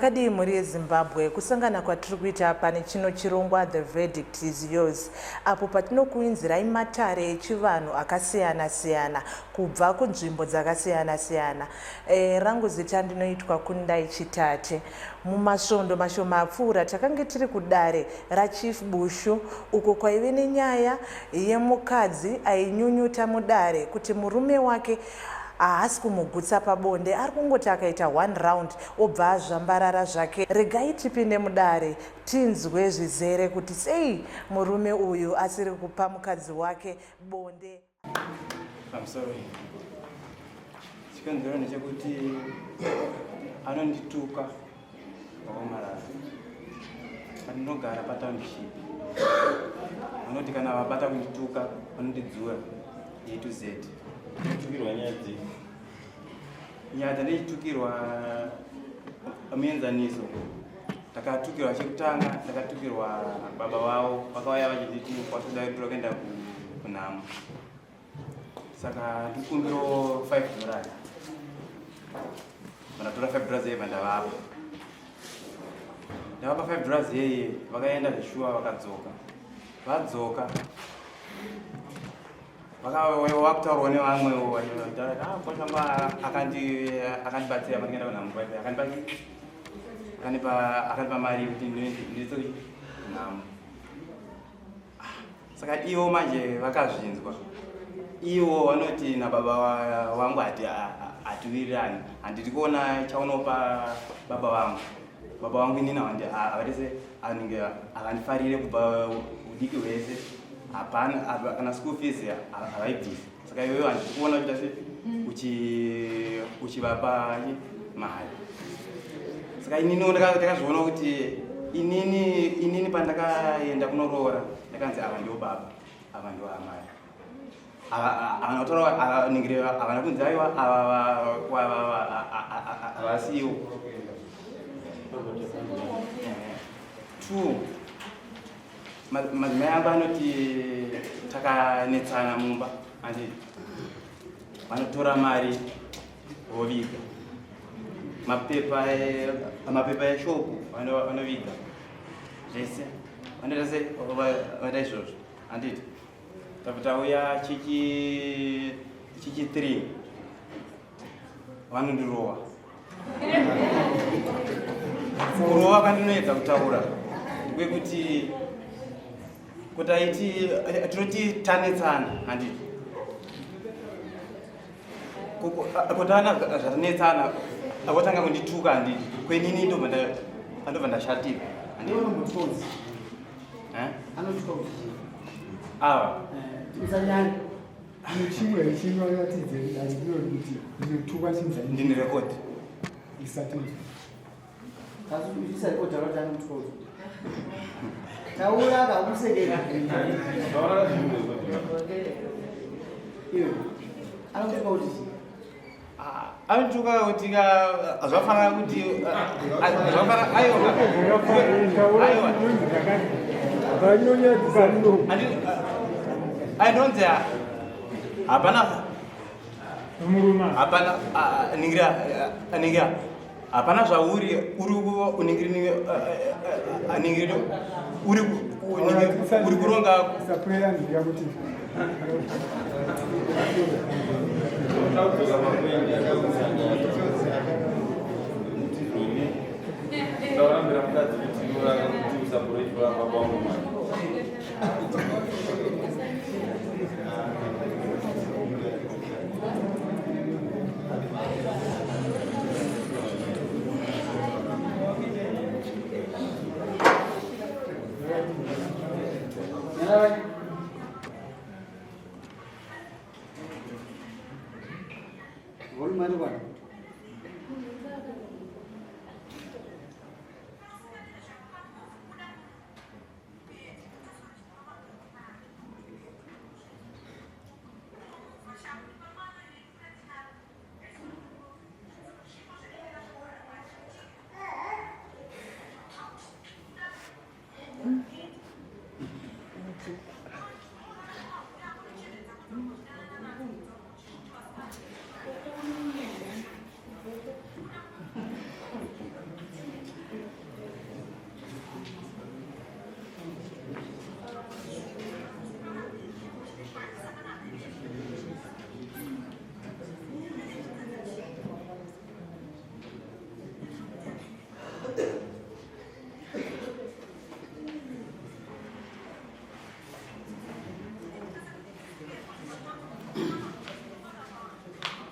Makadii mhuri yeZimbabwe, kusangana kwatiri kuita pane chino chirongwa The Verdict is Yours apo patinokuinzirai matare echivanhu akasiyana siyana kubva kunzvimbo dzakasiyana siyana. E, rangu zita ndinoitwa Kundai Chitate. Mumasvondo mashoma apfuura takange tiri kudare raChief Bushu uko kwaive nenyaya yemukadzi ainyunyuta mudare kuti murume wake haasi kumugutsa pabonde ari kungoti akaita one round obva azvambarara zvake. Regai tipinde mudare tinzwe zvizere kuti sei murume uyu asiri kupa mukadzi wake bonde. I'm sorry. Chikonzero ndechekuti anondituka waomarara pandinogara patownship vanoti kana vabata kundituka vanondidzura A to Z. Unotukirwa nyaya dzei? Nyaya dzandichitukirwa muenzaniso ndakatukirwa chekutanga ndakatukirwa baba vavo vakauya vachinditi kwatoda kutora kuenda kunhamo saka ndikumbiro 5 dollars vandatora 5 dollars yeye vandavapa ndavapa 5 dollars yeye vakaenda zveshuwa vakadzoka vadzoka vakakutaurwa nevamwe kwashamba akandibatsira pandikaenda kunhamo akanipa akanipa mari yekuti nditse nhamo saka ivo manje vakazvinzwa ivo vanoti nababa vangu hatiwirirani handiri kuona chaunopa baba vangu baba vangu inini havatese anenge akandifarire kubva udiki hwese hapana kana school fees havaibvisi saka iwewe handiri kuona uchiita se uchivapa mari saka inini ndakazviona kuti inini inini pandakaenda kunoroora ndakanzi ava ndiwo baba ava ndiwo amai havana kutaura ningire havana kunzi aiwa havasiwo two madzimai angu anoti takanetsana mumba andi vanotora mari voviga mapepa mapepa eshopu vanoviga zvese vanoita se vaita izvozvo handiti tabva tauya chichi chichi 3 vanondirova kurova kwandinoedza kutaura kwekuti kuti aiti tinoti tanetsana handiti kutana zvatinetsana akotanga kundituka handiti kwenini ndobva ndashatirwa ava Chimwe chinoratidza kuti ndinotukwa chinzani. Ndini record. Isati. Taura kakusekera. Iwe. Anotuka kuti chii? Anotuka kuti zvafanana kuti zvafanana aiwa. Aiwa. Ainonzi hapana hapana ningira ningira hapana zvauri uri uningiri ningiri uri uri kuronga Ndaurambira mukadzi kuti unoranga kuti usaburoikuramba kwangu mwana. Volume ari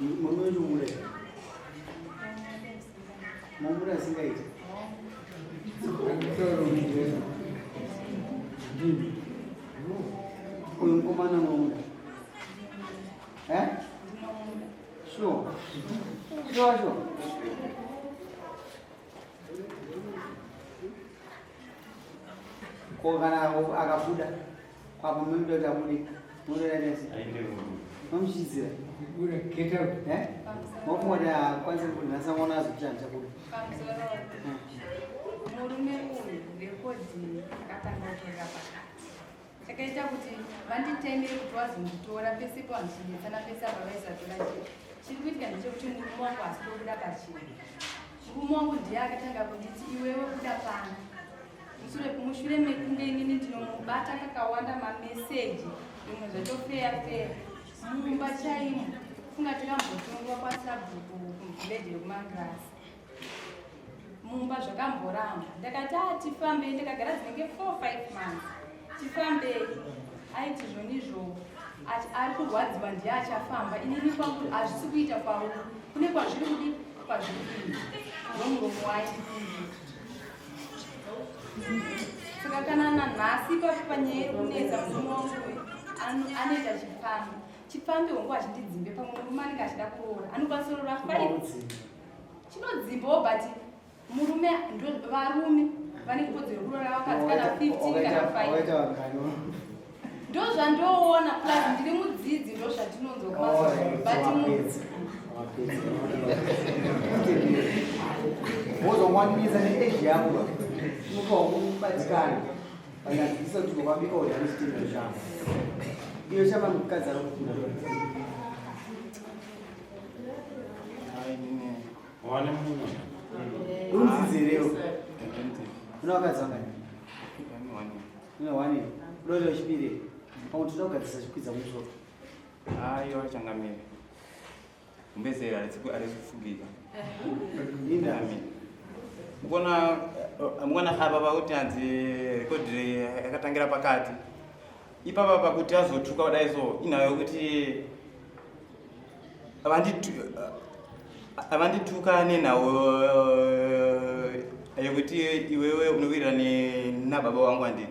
Murume wenyu muda mamuda asingaiti uyu mukomana unomuda eh? Sure sure sure. Ko kana akabuda kwapo munoda kuti abude munoda sei? Mamuchidzira mofunga kuti akwanise kubuda nhasi amona azokuti handichabuda. Murume uyu rekodhi akatanga kutorera pakati chakaita kuti vanditemere kuti vazonditora pese pavanochinetsana pese apa vaisatora chii chiri kuitika ndechekuti murume wangu asi kubuda pachena. Murume wangu ndiye akatanga kunditi iwewe buda pano mushure mekunge inini ndinomubata kakawanda mameseji zvimwe zvatofeya feya mumba chaimo funga tikambotongwa kwasabhuku kuvhileji rekumangirasi mumba zvakamboramba ndakati a ah, tifambei ndakagara dzinenge 4 5 months tifambei aiti zvonizvo ari kurwadziwa ndiye achafamba inini kwangu hazvisi kuita kwauri kune kwazviri kudi kwazviri kuita ndomuromo waiti saka kana nanhasi ipapo panyaya iri kunetsa murume wangu anoita chipfambi chipfambi hongu achindidzimbe pamwe murume anenge achida kuroora anokwanisa kuroora five chinodzimbawo but murume varume vane kodzero yekuroora vakadzi kana 15 kana 5 ndozvandoona plus ndiri mudzidzi ndozvatinonzwa but wozongwanisa neage yako unopa kubatikana vanyanzisa kuti wabika udya nechitendero chako iyo chava mukadzi ari kukura. Wane mumwe. Uri mudzidzi here iwe? Una vakadzi vangani? Une one. Unoita wechipiri. Pamwe tinoda kugadzirisa chikwidza musoro. Aiwa changamire. Gumbeze harisi kufugika. Inda. Mukona mukona apa pakuti hanzi rekodhi yakatangira pakati. Ipapa pakuti azotuka kudai so inhau yekuti avandituka nenhau yekuti iwewe unowirira nababa wangu handidi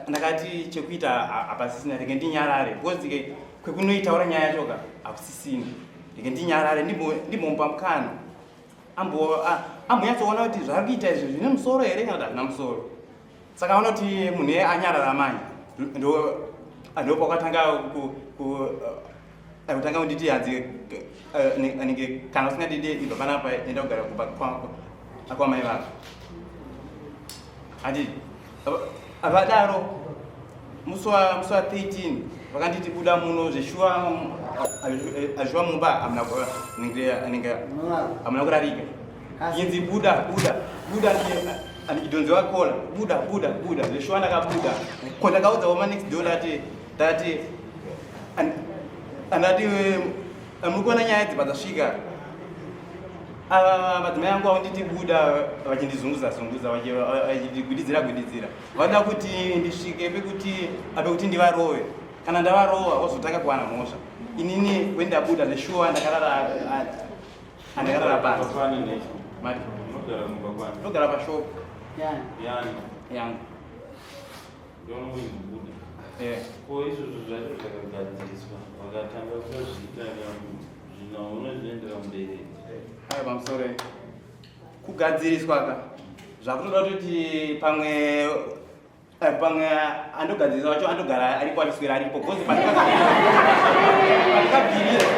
ndakati chekuita hapasisina rege ndinyarare because ke kwekunoitaura nyaya yachoka hakusisina rege ndinyarare ndimbomupa mukana ambonyatsoona kuti zvaari kuita izvi zvine musoro here kana kuti hazvina musoro. Saka aona kuti munhu iye anyarara manje ndo pakatanga kutanga kunditi hanzi anenge kana usingadidi ibva panapa enda kugara kumba kwamai vako. Handi avadaro musi wa 13 vakanditi buda muno zveshuwa azviwa mumba hamuna kurarika. Inzi buda buda buda andidhonzi wakola buda buda buda zveshuwa ndakabuda ko ndakaudza woma next door ndati ndati andati muri kuona nyaya idzi padzasvika ava madzimai angu avanditi buda vachindizunguza zunguza vachindigwididzira gwididzira vanoda kuti ndisvike pekuti pekuti ndivarove kana ndavarova vozotanga kuwana mhosva inini wendabuda zveshuwa ndakarara Andakarara pasi. Kwani necho. Mari. Unogara mumba kwani? Ndogara pashop. Yani. Yani. Yangu. Ndona uyibuda. Eh. Ko izvozvo zvacho zvakagadziriswa vakatanga kuzviita zvino unozviendera mberi. Ayo pamusoro. Kugadziriswa ka. Zvakutoda kuti pamwe pamwe andogadzirisa wacho andogara aripo achiswera aripo because pandikabvirira pandakabvirira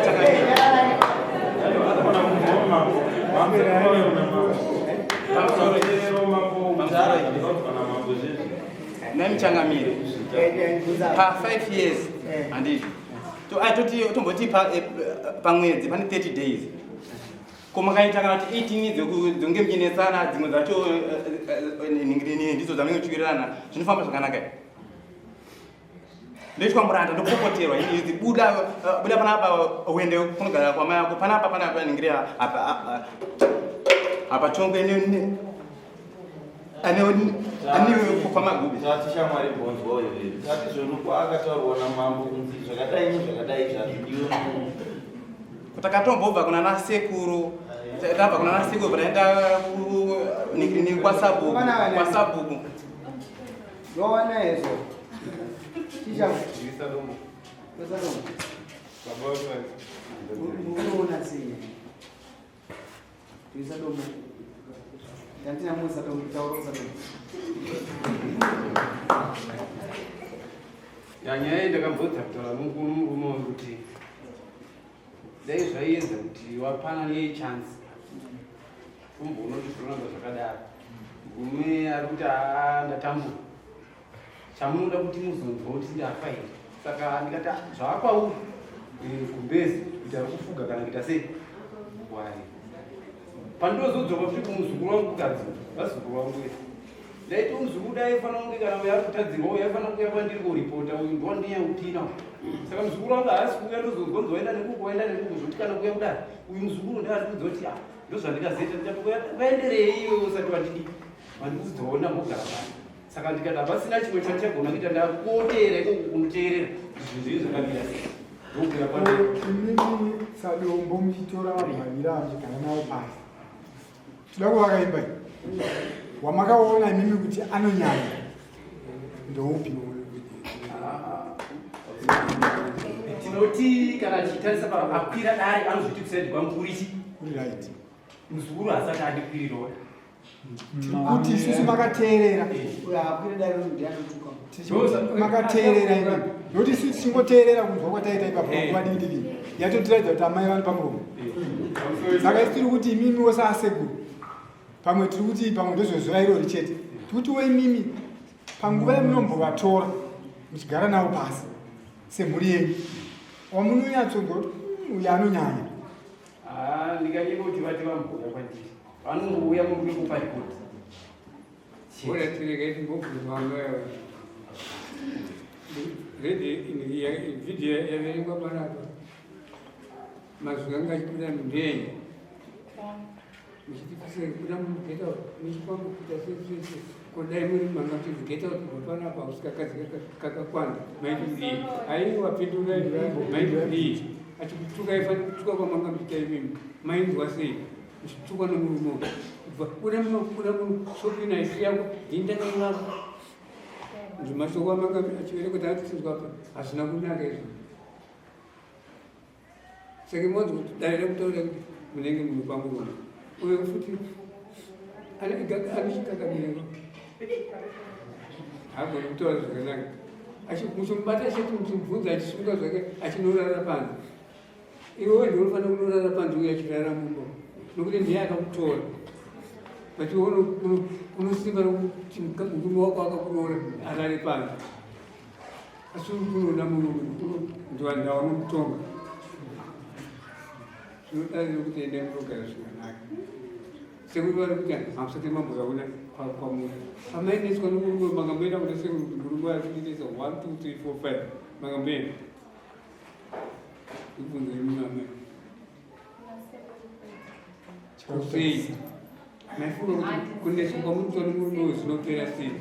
changamire nemi changamire pa 5 years handizvo tomboti pamwedzi pane 30 days ko makaita kana kuti 18 dzonge muchinetsana dzimwe dzacho nhingirini ndidzo dzamunenge muchiwirirana zvinofamba zvakanaka ndoitwa muranda ndopopoterwa idzi buda buda panapa uende kunogara kwamai ako panapa panapa nhingiria apa apa tongwe. Ane kwamagubi. Tati shamwari bonzwa iwe. Tati zvonu kwaakataurwa namambo kunzi zvakadai nezvakadai zvazvidiwe mu Takatombobva kuna nasekuru, tabva kuna nasekuru taenda kwasabhuku, kwasabhuku. Wawana hezvo. Chicha. Usadombo. Unoona sei? Usadombo. Tantina musadombo taura usadombo. Nyaya iyi ndakambodza kutaura nomurume wangu kuti dai zvaiedza kuti wapana nechance umboona kuti zvinoramba zvakadaro. Murume ari kuti aa ndatambura, chamunoda kuti muzonzwa kuti ndafa here? Saka ndikati "Ah, zvakwauri gumbezi kuti ari kufuga kana kuita sei wai pandozodzoka futi kumuzukuru wangu kukadzi vazukuru vangu vese ndaiti muzukuru dai fanira kunge kana uyo ari kutadzirwa uyo aifanira kuuya kwandiri koripota uyu ndowandinyakutina saka muzukuru wangu haasi kuuya ndozonzwa nzi waenda nekuku waenda nekuku zvokuti kana kuuya kudai uyu muzukuru ndaari kuudza kuti ah ndozvandikazoita ndikati waenderei iwe usati wandidi wandiudzawo ndambogara pano saka ndikati hapasina chimwe chandichagona kuita ndakuteera ikoko kunoteerera zvinhu zvinhu zvakamira sei ndokuya kwandiri. Imimi sadombo muchitora vanhu vaviri ava muchigara navo pasi, toda kuvaka imba iyi, wamakaona imimi kuti anonyanya ndoupi? Tinoti kana tichitarisa akwira dare anozviti kusaidi kwangu kurichi Kuri right. Muzukuru haasati andikwirirawo. Kuti isusu makateerera. Uyo akwira dare ndiye anotuka. Makateerera imimi, nokuti isusu tichingoteerera kunzwa kwataita ipapo panguva diki diki yatotiratidza kuti amai vari pamuromo. Saka isi tiri kuti imimiwo saasekuru, pamwe tiri kuti pamwe ndozvezuva irori chete, tiri kutiwo imimi panguva yamunombovatora muchigara navo pasi semhuri yenyu, wamunonyatsonzwa kuti uyu anonyanya." Ah, ndikanyeka kuti vati vambouya kwandiri, vanongouya murume kupa ripoti. Bora tirege timbobvunzwa vhidhiyo yaverengwa panapa. Mazwi anga achibuda mundenyi muchiti kuda mugeta muchikwambo kuita sesese kudai muri manga muchinzi get out kubva panapa usikakadzi kakakwana maitodii? Aiwa, pindurai, maitodii? Achikutukai fani kutuka kwamanga muchiita imimi, mainzwa sei muchitukwa nomurume uyu? Kubva kuda muno, kuda muno, shopu ino haisi yako, ndini ndakaivaka. Mashoko amanga achivereketa atichinzwa apa hazvina kunaka izvo. Saka monzi kuti dare rekutaura kuti munenge muri pamurume uyo futi anochikakamireko haagoni kutaura zvakanaka. Muchimubata chete, muchimubvunza, achisunga zvake achinorara panze. Iwewe ndiwe unofanira kunorara panze uye achirara mumba, nokuti ndiye akakutora. But iwe unosimba rokuti murume wako akakuroora arare panze, asi uri kunoda murume ndiwandawanomutonga. Zvinodare nokuti endai munogara zvakanaka. Sekuru vari kuti hamusati mambovaona kwamuri pamainetswa nomurume, makamboenda kuna sekuru kuti murume ari kundinetsa 1 2 3 4 5? Makamboenda ibvunzo imi amai. Sei maifunga kuti kunetswa kwamunoitwa nomurume uyu zvinopera sei?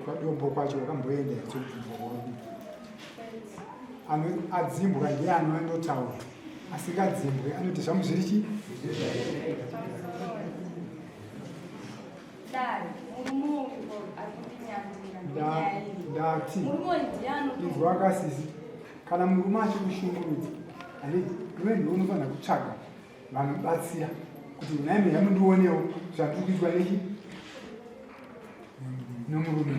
Kwadombo kwacho wakamboenda here? Kwadi adzimbwa ndiye anoendotaura, asingadzimbwe anoti zvangu zviri chi Dare, murume uyu ari kundinyandira ndonyaya iyi. Ndati Murume uyu ndiye anoto inzwa akasisi, kana murume achikushungurudza, handiti iwe ndiwe unofanira kutsvaga vanobatsira kuti naime yamundionewo zvandiri kuitwa nechi nomurume.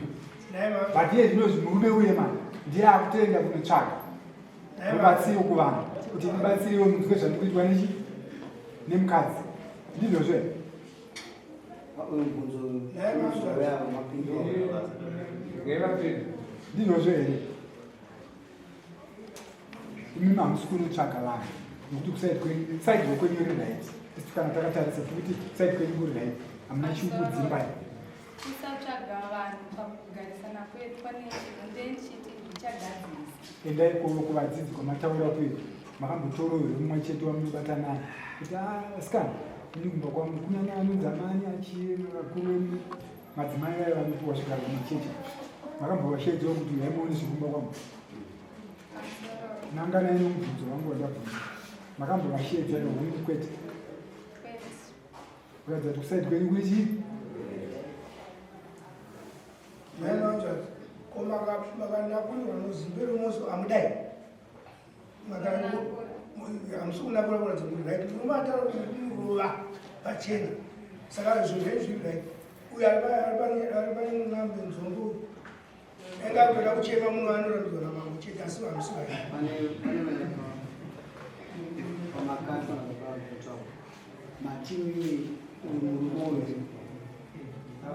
But iye zvinozvi murume uye mani ndiye akutoenda kunotsvaga rubatsiro kuvanhu kuti ndibatsirewo munzwe zvandiri kuitwa nechi nemukadzi. Ndizvozvo here? Uyu mubvunzo uyu mapindura. Ndizvozvo here? Imimi hamusi kunotsvaga vanhu nokuti kuside kwenyu, side rokwenyu ri right. Isi kana takatarisa tikuti side kwenyu kuri right, hamuna chikudzimbai. Kusatsvaga vanhu pakugarisana kwedu pane chinhu ndechiti ndichagadzirisa. Endai kuvadzidzi kwamataura kuyo, makambotorawo here mumwe chete wamunobata naye kuti, "Ah, asikana Ini kumba kwangu kunyanya anonzi amani achiye vakuru vemu madzimai vaya vanopiwa zvigaro mumachechi makambovasheedzawo kuti uyai muone zvekumba kwangu. Nanganai nomubvunzo wangu wandabvunza. Makambovasheedza here hongu kwete. Kuratidza kuti kusaidi kwenyu kune chii? Mai Manzvazi, ko makanakurirwa nozimbero mozo amudai? Hamusi kunakura kuratidza kuti right. Murume ataura kuti kumurova pachena. Saka zvinhu zvenyu zviri right. Uyo ari pane n'ambe nzombo uyu. Anga akutoda kuchema munhu anorambidzwa namambo chete asi hamusi right. Pane pamakatwa nababa Mati uyu murume uyu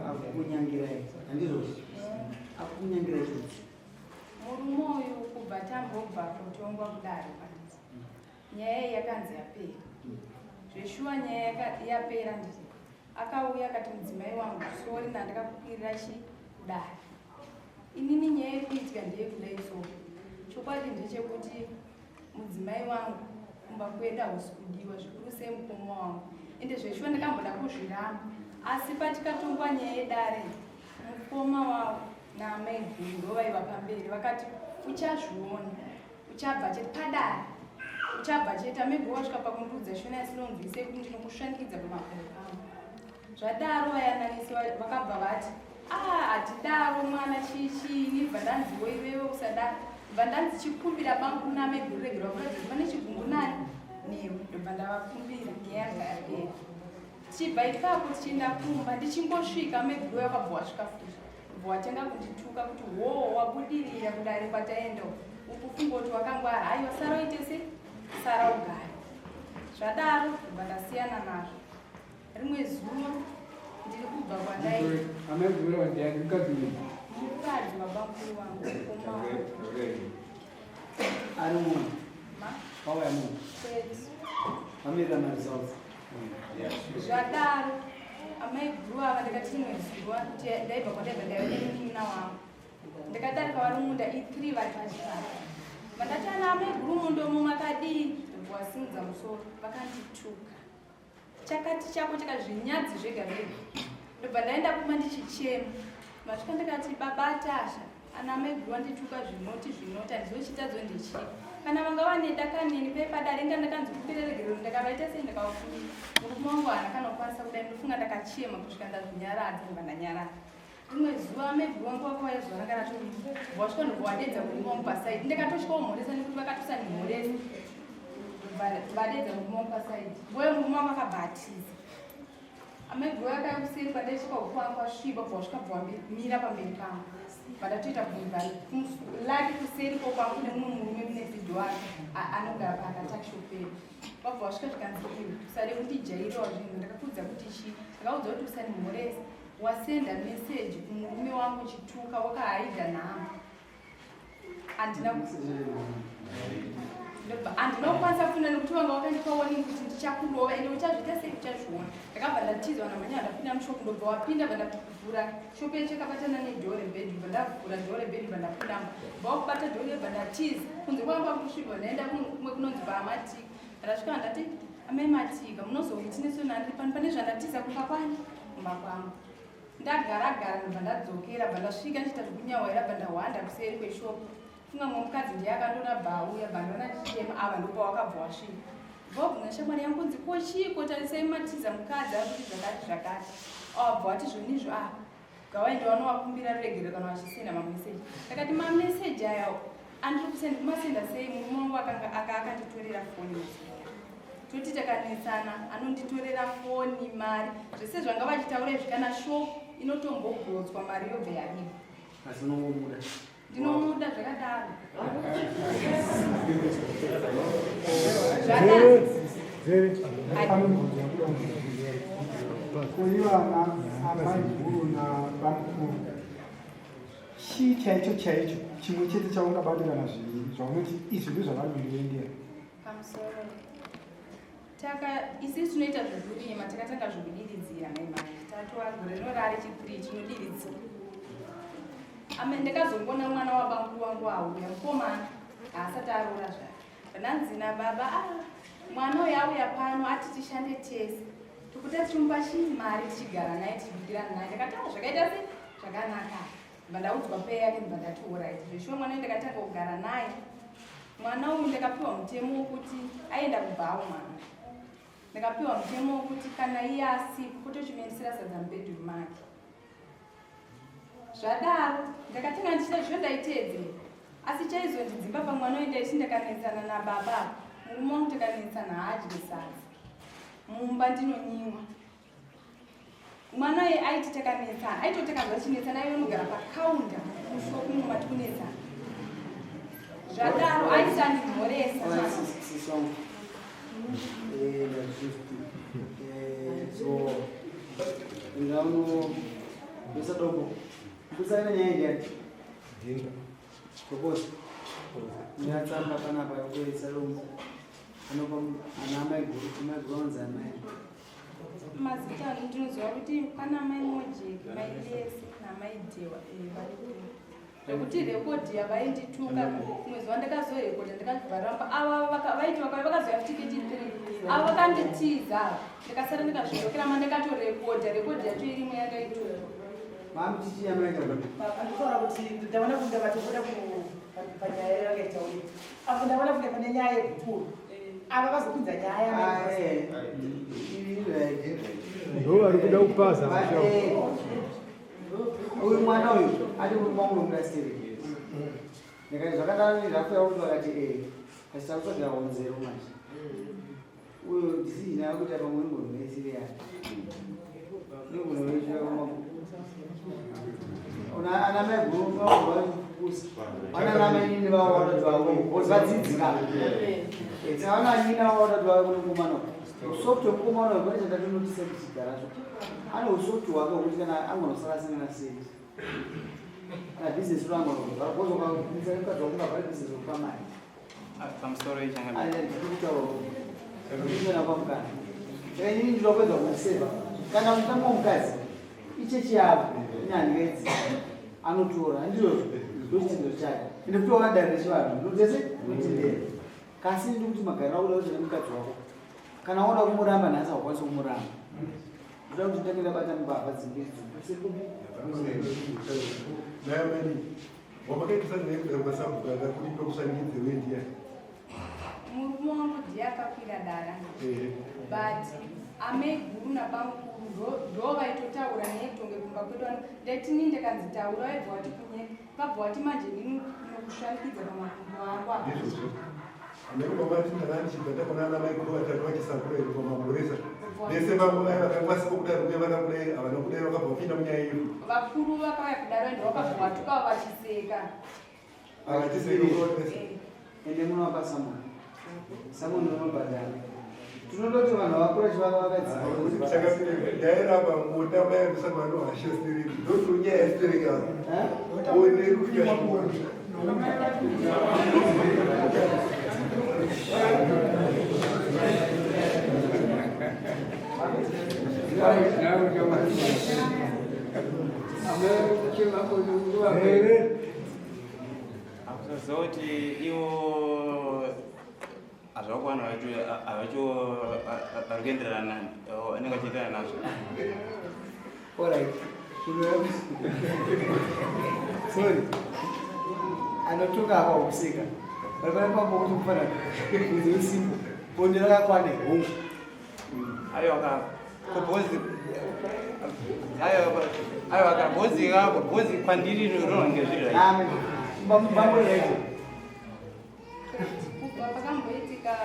akukunyangirai handizvo? Akukunyangirai chii? Murume uyu kubva tambobva kutongwa kudare panzi nyaya iyi yakanzi yapera. Zveshuwa nyaya yapera ndiri akauya akati mudzimai wangu sori nandakakukwirira chi kudare. Inini nyaya iri kuitika ndeyekudai so chokwadi ndechekuti Mudzimai wangu kumba kwedu hausi kudiwa zvikuru sei mukoma wangu ende zveshuwa ndakamboda kuzviramba asi patikatongwa nyaya yedare mukoma wavo naamai guru ndovaiva pamberi vakati uchazviona uchabva chete padare uchabva chete amai guru vasvika pakundiudza shona yasinonzwise kuti ndinokushandikidza pamakumbo pangu Zvadaro vayananisi vakabva vati ah hatidaro mwana chii chii ini bva ndanziwo iwewe usadaro bva ndanzi chikumbira bamukuru amaiguru regerwa kuratidza kuti vane chigumbu nani newe ndobva ndavakumbira nyaya yanga yapera tichibva ipapo tichienda kumba ndichingosvika amaiguru vakabva wasvika futi bva watanga kundituka kuti hoo wabudirira kudare kwataenda ukufunga kuti wakangwara haiwa sara uite se sara ugare zvadaro ndobva ndasiyana nazvo Rimwe zuva ndiri kubva kwandai. Amai mukuru ndiani mukadzi uyu? Mukadzi wabamukuru wangu mukoma wangu. Ari munhu. Ma? Pauya munhu. Kwete. Vamirira maresults. Zvadaro amai guru ava ndakati rimwe zuva kuti ndaibva kwandaibva ndaiva nemunin'ina wangu. Ndakadarika vari mumunda i3 vari pachipara. Vandati ana amai guru mundomo makadii? Ndobva wasimudza musoro vakandituka. Chakati chako chakazvinyadzi zvega zvega. Ndobva ndaenda kumba ndichichema. Masvika ndikati baba Tasha ana maiguru vandituka zvinoti zvinoti handizive chitadzo ndechii. Kana vanga vane daka neni paye padare inga ndakanzi kumbira regerero ndakavaita sei ndakavakumbira. Murume wangu haana kana kukwanisa kudai ndofunga ndakachema kusvika ndazvinyaradza ndobva ndanyarara. Rimwe zuva maiguru vangu vakauya zuva ranga ratorimo. Vasvika ndobva vadedza murume wangu pasaidi. Ndakatosvika kumhoresa nekuti vakatosanimhoresa. Vadedza murume wangu pasaidi. Boyo murume wangu akabva atiza. Amaiguru vakauya kuseri pandaisvika uku kwangu kwasviba bva vasvika bva vamira pamberi pangu. Vandatoita kubva laki kuseri ko kwangu kune mumwe murume mune zidho anogara paakatakishopu pedu. Vabva vasvika zvikanzi iwe usade kundijairirawo zvinhu ndakakuudza kuti chii ndakaudza kuti usanimhoresa. Wasenda message kumurume wangu chituka wakahaidha nhamba. Handina handina kukwanisa kufunda nekuti vanga vakandipa warning kuti ndichakurova ende uchazviita sei uchazviona. Ndakabva ndatizwa namhanya ndapinda mushop ndobva wapinda bva ndavhura shop yacho yakabatana nedhoo rebed bva ndavhura dhoo rebed bva ndapindamo bva wakubata dhoo riye bva ndatiza kunze kwanga kwakusviba ndaenda kumwe kunonzi paamatika ndasvika ndati amai matika munozowitineso nandiri pano pane zvandatiza kumba kwani kumba kwangu ndagara gara ndobva ndadzokera bva ndasvika ndichiita zvekunyahwaira bva ndahwanda kuseri kweshopu funga mumwe mukadzi ndiye akandiona bva auya bva ndiona ndichitema ava ndopawakabva wasvika vobvunza shamwari yangu kunzi ko chiiko tarisai matiza mukadzi ari kuti zvakati zvakati abva wati zvonizvo a ah, gawaende wanovakumbira ruregerero kana vachisenda mameseji ndakati mameseji aya andiri kusenda kumasenda sei murume wangu akanga aka akanditorera foni toti takanetsana anonditorera foni mari zvese zvanga vachitaura izvi kana shop inotombogotswa mari yobva yavigwa asi unongomuda ndinomuda zvakadaro Koivana amai guru nabamukuru chii chaicho chaicho chimwe chete chaungabate kana zviviri zvaunoti izvi ndozvavari kundivengera Pamusoro. Taka isi tinoita zvekurima takatanga zvekudiridzira mai manje tatova gore rino rari chipiri tinodiridzira. Ame ndakazongona mwana wabangu wangu auya mukomana haasati aroora zvake. Ndanzi nababa ah mwana uyu auya pano ati tishande tese. Topota tichimupa chii mari tichigara naye tichibikirana naye. Ndakati ah zvakaita sei zvakanaka. Ndibva ndaudzwa pay yake ndibva ndati alright. Zveshuwa mwana uyu ndakatanga kugara naye. Mwana uyu ndakapiwa mutemo wekuti aienda kubhawa mwana. Ndakapiwa mutemo wekuti kana iye asipo potochimuendesera sadza mubedroom make. Zvadaro ndakatanga ndichita zvino ndaiteedzera asi chaizondidzimba pamwana uyu ndaiti ndakanetsana nababa apa murume wangu takanetsana haadye sadza mumba ndinonyimwa mwana uyu aiti takanetsana aitoti takanzwa chinetsana aive unogara pakaunda mushopu muma tikunetsana zvadaro aiti andimhoresa So, ndauno besa dombo. Kusana nyaya ndiani? Dinga. Tokosa. Nyatsamba panapa yokuisa dombo. Anopa ana amai guru, amai guru anonzi amai. Mazita ndinoziva kuti pana mai Mojeki, mai Lesi namai Dhewa eh, vari kuno. Zvekuti rekodhi yavaindituka mwedzi wandakazorekodha ndakabvaramba ava vaiti vakauya vakazouya futi kechithree ava vakanditiza ava ndikasara ndikazvidokera ma ndakatorekodha rekodhi yacho irimo yandaitura Anditaura kuti ndaona kunge vatobuda panyaya yakaita uye apo ndaona kunge pane nyaya yegupuro ava vazopinza nyaya ndo vari kuda kupaza uyu mwana uyu ati murume wangu unomuda stereki ndikati zvakadaro zvakauya kuti vakati ee asi takutsvagira honzero manje uyo decision yakuita pamwe ingonoisiri yake ana mai guru vakusa vana namainini vavo vanoti vauye bcause vadzidzi ka vana nyina vavo vanoti vauye kune mukomana usoft wemukomana uyu pane chandatonotisa tichigara zvo ane usoft hwake hwekuti kana angonosara asina na senti kana bhizinesi ro angonovhara bcause ukaisa mukadzi wako ungavhara bhizinesi rokupa mari pamusoro ichangamukutaura kwamukana saka inini ndinokwedza kumuseva kana mutambo womukadzi ichechi yavo inyandiredzi anotora handizvozvo ndochitendero chake ende kuti wakadare rechivanhu ndotese ndotendera kasi ndikuti magariro akuda kuti nemukadzi wako kana wada kumuramba nhasi haukwanisi kumuramba ndoda kuti ndange ndabata mbavha dzimbiri Murume wangu ndiye akakwira dara but amaiguru nabamukuru ndo vaitotaura naye kutonge kumba kwedu ano ndaiti ni ndakanzi taura vaibva wati kunye vabva wati manje ndini nokushanikidza pamakumbo angu apa Amai baba vati ndanga ndichibva ndakaona ana mai guru vatatu vachisakura iri pamagoresa. Vese vangu vaya vakanga vasipo kudaro uye vana kudai havana kudai vakabva vapinda munyaya iyo. Vakuru vakauya kudaro ende vakabva vatuka vachiseka. Vachiseka vese. Ende munovapa samoni. Samoni unobhadhara. Tinoda kuti vanhu vakura chivaka vakadzika. Chakapinda ndairamba mota mai andisati vanohasha stereki. Ndoto nyaya yestereki apa. One kufika chikoro. Akusaziva kuti ivo hazvakuwana vacho havacho vari kuenderana anenge achienderana nazvo. Alright. Sorry. Anotuka apa kuseka. Vari pari papo kuti kufanana. Kunze usipo. Bonde rakakwana hongu. Aiwa ka kubhozi aiwa aiwa ka bhozi ka bhozi kwandiri rinonge zviri right. Amen. Bambo right. Kubva pakamboitika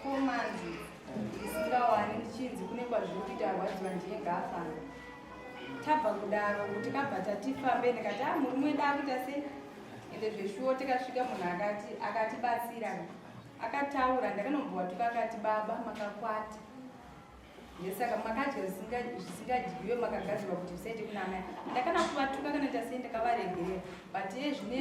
komanzi ndisingawani ndichinzi kune kwazviri kuita arwadziwa ndiye ngaafambe. Tabva kudaro tikabva tatifambe ndikati a ah, murume wedu akuita sei ende zveshuwo tikasvika munhu akati akatibatsira akataura ndakanombowatuka akati baba makakwata ndesaka makadya zvisingadyiwe makagadzirwa kuti zvisaite kuna amai ndakana kuvatuka kana tasei ndakavaregerera but iye zvine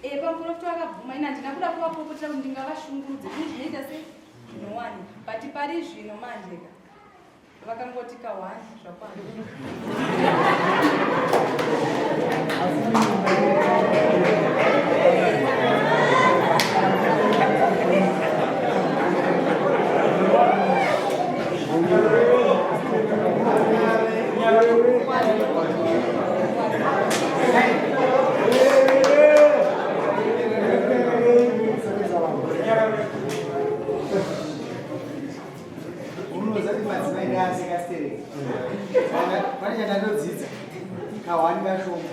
e pamuprofita vakabvuma ini handina kuda kuvapopotera kuti ndingavashungurudze zvinhu zvinoita sei zvinowani but pari zvino manje ka vakangoti kahwani zvakwana Unozati madzimai ndaasikastereki. Pane chandandodzidza. Kahwani kashoma.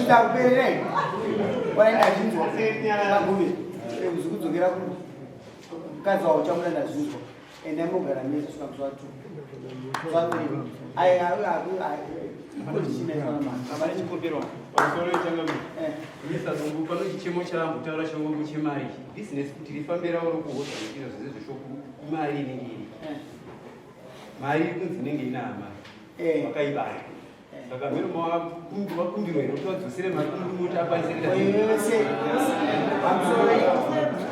Ndakupererei. Wala ndazvinzwa. Magume. Kuzokudzokera ku mukadzi wavo chamuda ndazvinzwa. Enda mogara mese kusvika musi wa 2. Pano chichemo chaambotaura chongo chemari ichi bhizinesi kuti rifambe ravo rokuhodha nekuita zvese zveshopu imari inenge iri mari iri kunzi inenge ina amai vakaibata saka mheno vakumbirwa here kuti vadzosere mari kumurume kuti akwanise kuita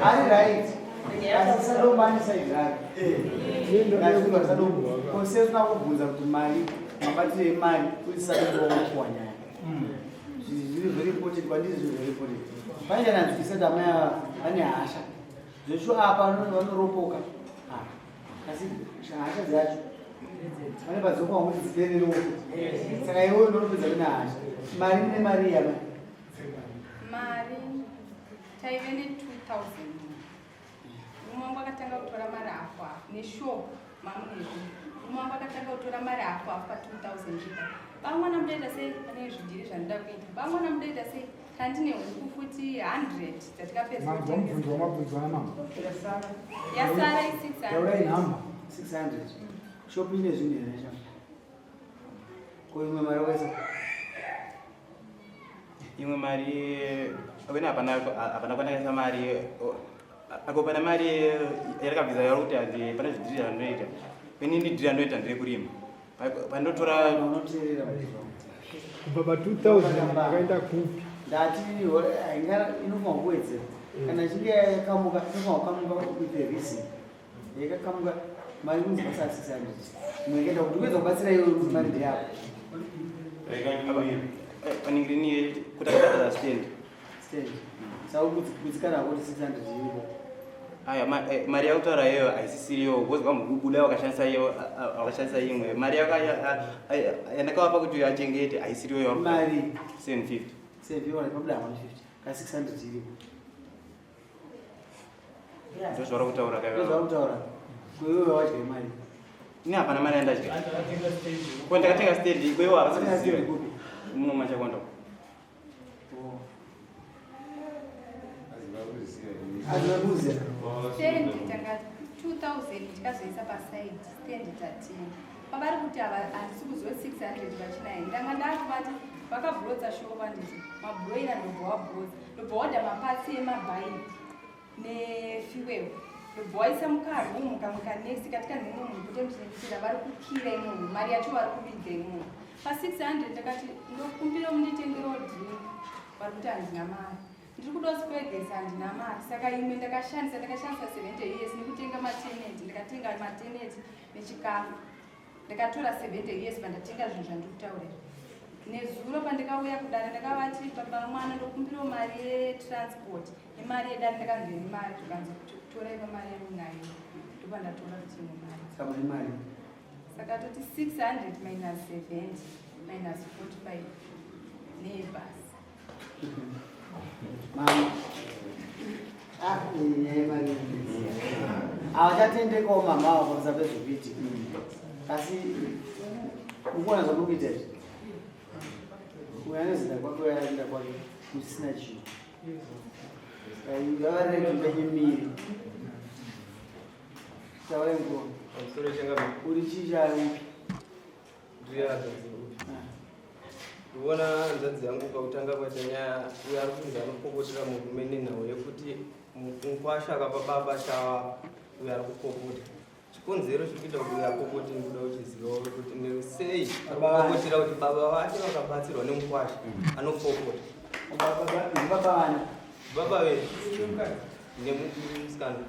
ari right asi sadombanisa izvake kose usina kubvunza kuti mari mabatiro emari kuti sadombowakuwa nyaya zviri very important kwandiri zviri very important pane chananzwisa kuti amai ava vane hasha zveshu apa vanoropoka asi hasha dzacho vane padzokowa kuti dzipererewo saka iwe unonopedza kune hasha mari mune mari yama Mari taive ne 2000. Murume wangu akatanga kutora mari hafu hafu neshop mamunezvi. Murume wangu akatanga kutora mari hafu hafu pa 2000 ipa. Bamwana munoita sei pane zvidhiri zvandida kuita. Bamwana munoita sei tandine huku futi 100 dzatikapedza Manzwa mubvunzo wamabvunzwa namama. Yasara i 600. Taurai nhamba. 600 shop ine zvinhu here shop ko imwe mari wakaisa Imwe mari wena hapana hapana kwandakaisa mari ako pana mari yarakabvisa yaro kuti hanzi pane zvidhiri zvandinoita. Ini ndidhiri randinoita nderekurima. Pandotora unoteerera Kubva pa 2000 yakaenda kupi? Ndati inofanira kuwedzera kana ichinge yakamuka inofanira kukamuka with a reason yakakamuka mari kunzi basa 600 imwe ikaenda kuti kuedza kubatsira iwe kuti mari ndeyako paningirini kuti akabhadhara stand. Stand saka kutsikana kuti 600 iripo. Aya mari yakutaura iyoyo haisisiriyo because vambobuda vakashandisa iyo vakashandisa imwe mari yandakavapa kuti achengete haisiriyo yauri Mari 750. 750 pabuda 150 ka 600 iripo. Ndozvauri kutaura ka. Ndozvauri kutaura. Kuiwe wadya mari. Ini hapana mari yandadya. Ko ndakatenga stand ikweyo havasi kuziva. Muno machakonda. Stand tanga 2000 tikazoisa paside stand tatenga. Pavari kuti ava handisi kuziva 600 vachinaye. Ndanga ndakuvati vakabhurodza shoko handiti mabhuroira ndobva wabhurodza ndobva wada mapatsi emabhaiki nefuel ndobva waisa mukarumu kamwe kanesi katika nemumwe munhu kuti muchinyengetera vari kukira imomo mari yacho vari kuviga imomo pa 600 ndakati ndokumbira munditengerewo drink vari kuti handina mari ndiri kuda sipegesi handina mari saka imwe ndakashandisa ndakashandisa 70 years nekutenga mateneti ndikatenga mateneti nechikafu ndakatora 70 years pandatenga zvinhu zvandiri kutaura nezuro pandikauya kudare ndakavati baba mwana ndokumbirawo mari yetransport nemari yedare ndakanzi nemari zvikanzi torai pamari yamunayo ndopandatora kuti imwe mari Saka mune mari. Saka toti 600 minus 70 minus 45 neyebhasi. Mama. Ah, iyi nyaya yemari. Havachatendekawo mama avo pamusana pezvekuitika. Asi ukuona zvamuri kuita izvi. Uyu anozoenda kwake uyu anoenda kwake musisina chinhu. Saka ngavarege penyu miri. Taurai mukoma. Pamusoro changamire. Uri chii chaupi? Ndiri hanzvadzi upi? Ndikuona hanzvadzi yangu pakutanga kwaita nyaya uyo ari kunzi anopopotera murume nenhau yekuti mukwasha akapa baba chawa uyo ari kupopota. Chikonzero chiri kuita kuti uyo apopote ndikuda kuchizivawo kuti sei ari kupopotera kuti baba vake vakabatsirwa nemukwasha anopopota. Baba vani? Baba vedu nemusikana.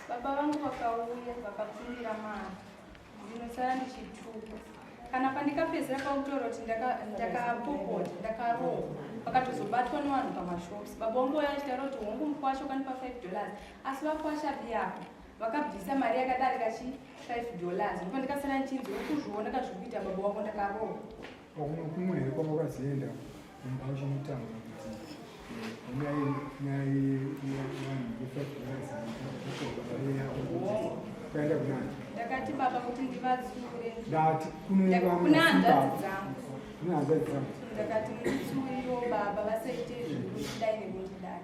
Baba vangu vakauya vakakumbira mari ndinosara ndichitukwa. Kana pandikapedzera pakutaura kuti ndakapopota, ndakarohwa, pakatozobatwa nevanhu pamashops. Baba wangu waiva achitaura kuti hongu mukwasha ukandipa 5 dollars, asi vakwasha biyako vakabvisa mari yakadarika chi 5 dollars. Ndipo ndikasara ndichinzi uri kuzviona ka zviri kuita baba wako, ndakarohwa. Kumwe kumwe here kwamakazoenda kumba uchinotaura kuti nyaya yevanhu ve5 dollars kuenda kunani? Ndakati baba kuti ndivatsure. Ndati kune vamwe Kune hanzvadzi dzangu. Kune hanzvadzi dzangu. Ndakati munditsurewo baba vasaite zvekundidai nekundidai.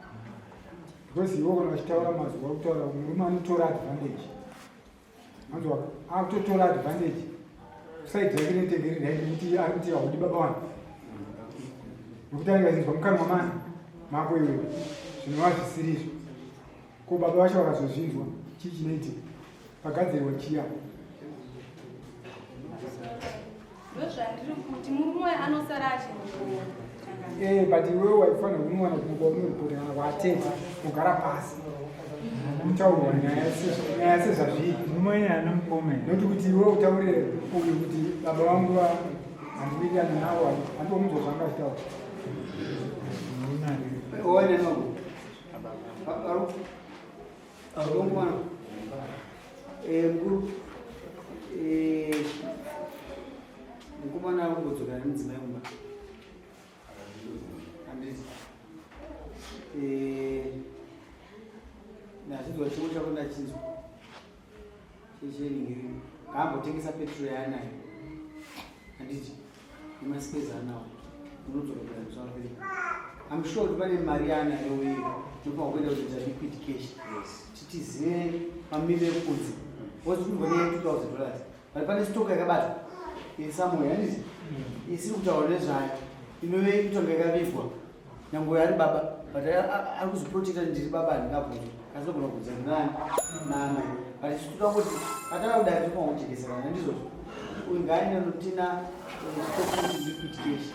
Because iwo kana vachitaura mazwi vakutaura murume anotora advantage. Manzwa akutotora advantage. Side rake rinotenge riri right nekuti ari kuti haudi baba wangu. Nekuti anenge achinzwa mukanwa mani mako iwewe zvinova zvisiri izvo. Ko baba vacho vakazozvinzwa chii chinoitika? Pagadzirwa chiya. Ndozvandiri kuti murume uyu anosara achindiona. Eh, but iwewe waifanira kunowana kumwe kwaunoripota kana kwatete kugara pasi kutaurwa nyaya sezvazviri noti kuti iwewe utaurire uyu kuti baba vangu handiwirirani navo handiwomunzwa zvanga achitaura. Mukuru mukomana ari kumbodzokera nemudzimai kumba handiti ndachinzwa chimwe chako ndachinzwa checheningiri ngaambotengesa petro yaanayo handiti nemasipezi anawo unodzokera musoro pei. I'm sure kuti pane mari yaanayo uye inofanira kuenda kuzoita liquid cash titizive mamiriro ekunze because tiri ne 2000 dollars but pane stock yakabatwa iri somewhere handiti isiri kutaura nezvayo inove kutonga yakavigwa nyangwe ari baba but ari kuzoprotecta ndiri baba handingabvunzwa asi nogona kubvunza nani naamai but isu toda kuti atanga kudari tofanira kujekeserana handizvozvo uyu ngaaende notina stock liquid cash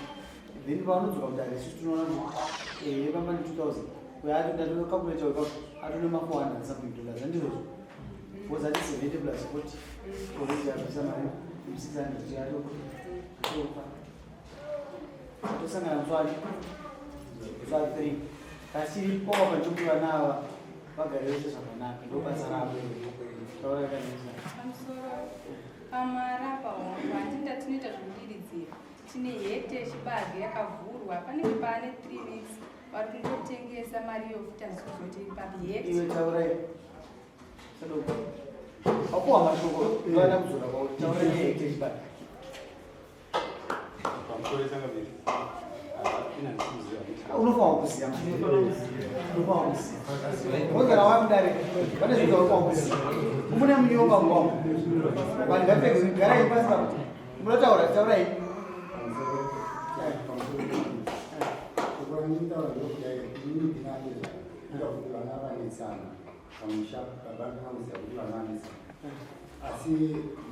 then pavanodzoka kudare isu tinoona kuti ehe pamba ne 2000 uyo atocalculata uyo atone ma 400 something dollars handizvozvo because ati 70 plus 40 already abvisa mari 600 atopa tosangana musi wa 3 kasi chiripo pachikuti vana ava vagare vese zvakanaka ndo basa ravo taura kanisa. Pamusoro pamara pahombo handiti ndatinoita zvekudiridzira tine hekta yechibage yakavhurwa panenge paane 3 weeks vari kungotengesa mari iyo futi handisi kuzoti papi hekta. Iwe taurai sadoko wapuwa mashoko vana kuzora kwauri taurai nehekta yechibage. Unofanira kuziva, unofanira kuziva wogara wakudare pane zvinhu zvaunofana kuziva umune munyonga mwangu vanhu ngapfeke garai pasi pa munotaura taurai. Vana vanetsana pamusha, baba ndinoziva kuti vana vanetsana asi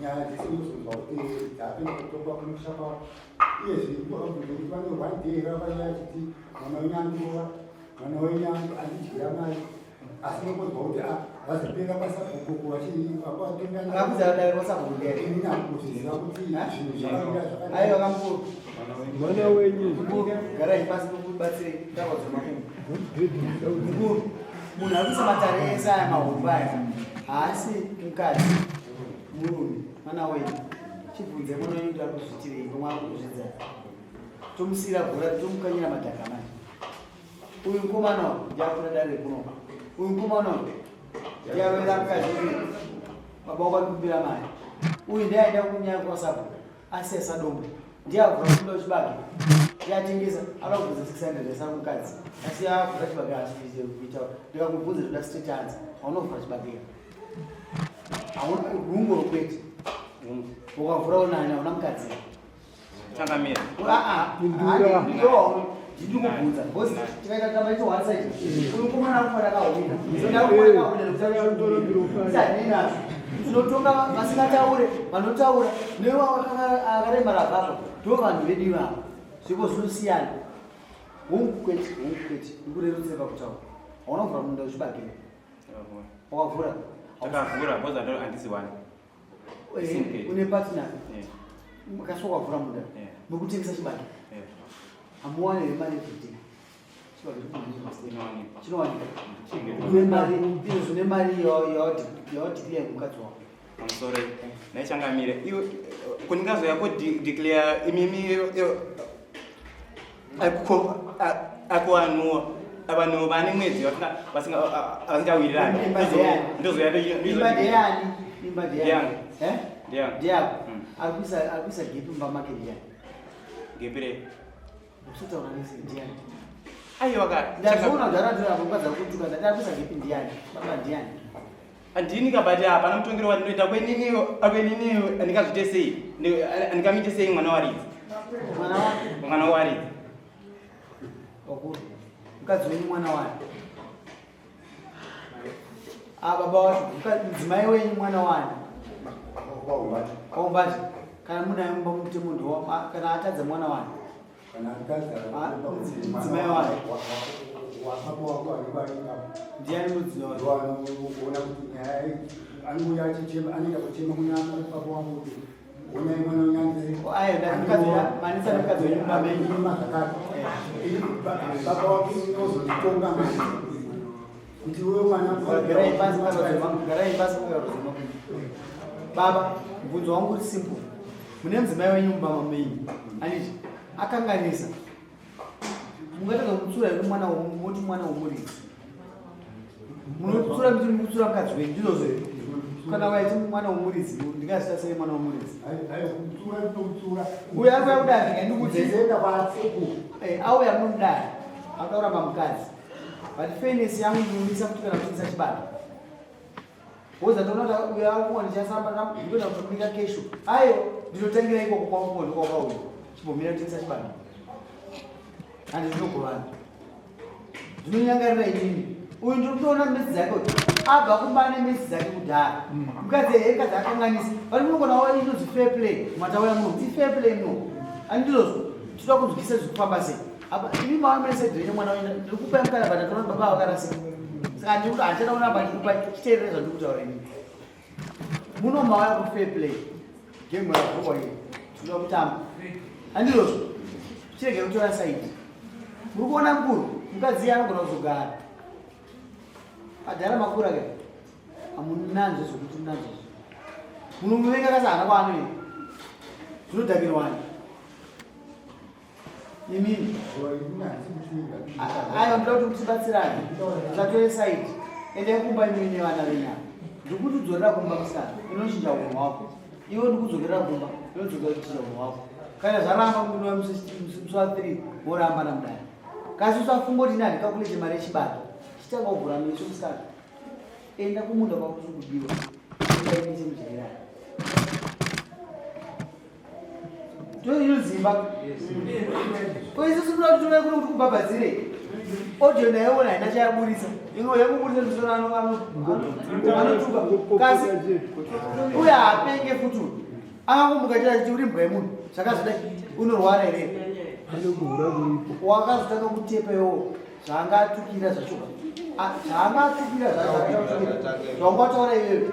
nyaya dzisinozonzwa kuti dzapinda kutongwa kumusha kwavo uyezve kuti vane one day vavaiya achiti mwana wenyu andirova, mwana wenyu andidyira mari asi nokunzwa kuti vazopera pasabhukuku Akakudza dare kwasabhuku ndere? Inini handikuzviziva kuti zvinhu zvakamira zvakadai. Aiwa kamukuru. Mwana wenyu. Mukuru, garai pasi mukubatsire taura dzemakumbo. Mukuru, munhu ari kuisa matare ese aya mahombe aya haasi mukadzi, murume, mwana wenyu. Chibvunze mwana wenyu kuti ari kuzviitirei pamwe ari kuzvidza. Tomusiyira bhora tomukanyira madhaka manje. Uyu mukomana uyu ndiye akura dare kuno. Uyu mukomana uyu ndiye arovera mukadzi uyu. Baba wako ari mari. Uyu ndiye aenda kunyaya kwasabhuku asiya sadombo. Ndiye avhura munda wechibage. Ndiye atengesa anoda kubvunza 600 yasara mukadzi. Asi avhura chibage haasi kuita. Ndikakubvunza zvoda straight answer. Haunovhura chibage. Hauna rungoro kwete. Ukavhura unani hauna mukadzi. Changamira. Ndiri kubvunza because tikaita tamba icho one side uyu mukomana ari kufanira akahwina sadinazvo tinotonga vasingataure vanotaura neakaremara baba ndo vanhu vedu ivavo zviko zvinosiyana hongu kwete hongu kwete ndikurerutse pakutaura hauna kuvhura munda wechibage wakavhura? Takavhura because handisi one. Une partner? Yeah. Makaswa kwavhura munda. Muri kutengesa chibage. Hamuwani here mari everyday? Chibage chinowanikwa. Une mari, izvo une mari yawadeclare mukadzi wako. Pamusoro naichangamire iwe kundingazoya ko declare imimi akuwanuwa vanhu vane mwedzi vasingawirirani ndozoya imba ndeyani imba ndeyani eh ndeyako ari kuisa gepi mumba make ndiyani gepi rei usotaura nese ndiyani aiwa ka ndazoona kuti arandira apo mukadzi akutuka ndati ari kuisa gepi ndiyani baba ndiyani Handini ka but hapana mutongero wandinoita kwenini kwenini andingazviite sei andingamuite sei mwana waridzi mwana wake mwana waridzi wakuru mukadzi wenyu mwana wani ah baba wacho mudzimai wenyu mwana wani kaumbati kana munaye mumba mutemo ndo kana atadza mwana wani mudzimai wake ndiani mudzimai wake anoona kuti nyaya anouya achichema anoenda kuchema kuna baba wangu kuti onai mwana unyanze ayo manisa nemukadzi wenyu mumba menyu zvakati baba wake unozonditonga manje kuti uyo mwana garai pasi garai pasi baba mubvunzo wangu uri simple mune mudzimai wenyu mumba menyu anditi akanganisa mungatanga kutsura here mwana moti mwana womuridzi munotsura miti mukutsura mukadzi wenyu ndizvozvo here kana waiti mwana womuridzi ndingazvita sei mwana womuridzi uyo ari kuya kudare ndingaindikudzeienda eh, auya munodare akuda kuramba mukadzi but fairness yangu ndinomisa kuti kana kutingisa chibata Woza toona kuti uyo akuwa ndichasamba ndikuenda kutomika kesho. Ayo ndinotangira ikoko kwakuwa ndokwakauya. Chimbomira kutengesa chibanda. Handi ndinogovana. Ndinonyangarira inini. Uyu ndiri kutoona mesi dzake kuti abva kumba ane mesi dzake kudhara. Mukadzi ehe mukadzi akanganisa. Vari munogona wa inonzi fair play. Matauya muno kuti fair play muno. Andizvozvo. Tinoda kunzwisisa zviri kufamba sei. Apa imi mava mune side renyu mwana wenyu ndiri kupai mukana but ndatoona baba vakarasika. Saka ndiri kuti handichada kuramba ndikupai chiteerere zvandiri kutaura inini. Muno mauya ku fair play. Game rakuvhurwa iri. Tinoda kutamba. Handizvozvo. Chirege kutora side. Muri kuona mukuru mukadzi iye anogona kuzogara. Madhara makura ke. Hamunanzvo zvekuti munanzvo. Munomuvenga kasi haana kwaanoenda. Zvinodhakirwani. Imini. Ayo ndoda kuti tibatsirane. Tisatore side. Endai kumba imini nevana venyu ava. Ndikuti udzorera kumba musikana. Inochinja unhu hwako. Iwe ndikudzokerera kumba. Inodzokera kuchinja unhu hwako. Kana zvaramba munova musi wa 3 woramba namudare. Kasi usafunga kuti ini handikakulete mari yechibage. Chitanga kuvhura meso musikana. Enda kumunda kwako kuri kudiwa. Enda imese mujairani. Toinodzimba. Ko isusu tinoda kuti tove kuno kuti kubhabhadzire. Audio ndaiona haina chayaburitsa. Imwe yekuburitsa ndisona anotuka. Kasi uya haapenge futi uyu. Akangomuka chete achiti uri mbwa yemunhu. Zvakazodai unorwara here? Wakazotanga kutepa iwowo zvaanga atukira zvacho. Zvaanga atukira zvacho. Zvawanga wataura iwewe.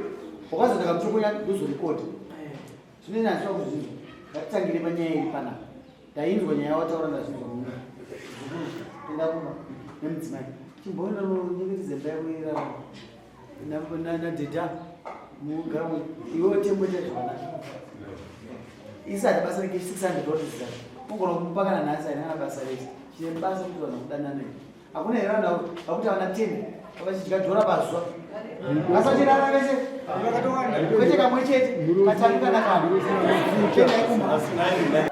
Wakazotanga kuchokonya ndozorekodha. Zvino ini handiswa kuzvinzwa. Ngatitangire panyaya iri panapa. Ndainzwa nyaya wataura ndazvinzwa muno. Zukuru, enda kumba nemudzimai. Chimboenda nonyengetedza imba yako irarama. Nadhedha mugara iwe tembo ita zvakanaka. Isati basa reke 600 dollars zana. Unogona kumupa kana nhasi haina kana basa rese. Chine basa kuti vanhu vakudanana. Hakuna here vanhu vakuti vana 10 vachidya dhora pazuva vasachirara vese kwete kamwe chete katatu kana kamwe. Chiendai kumba.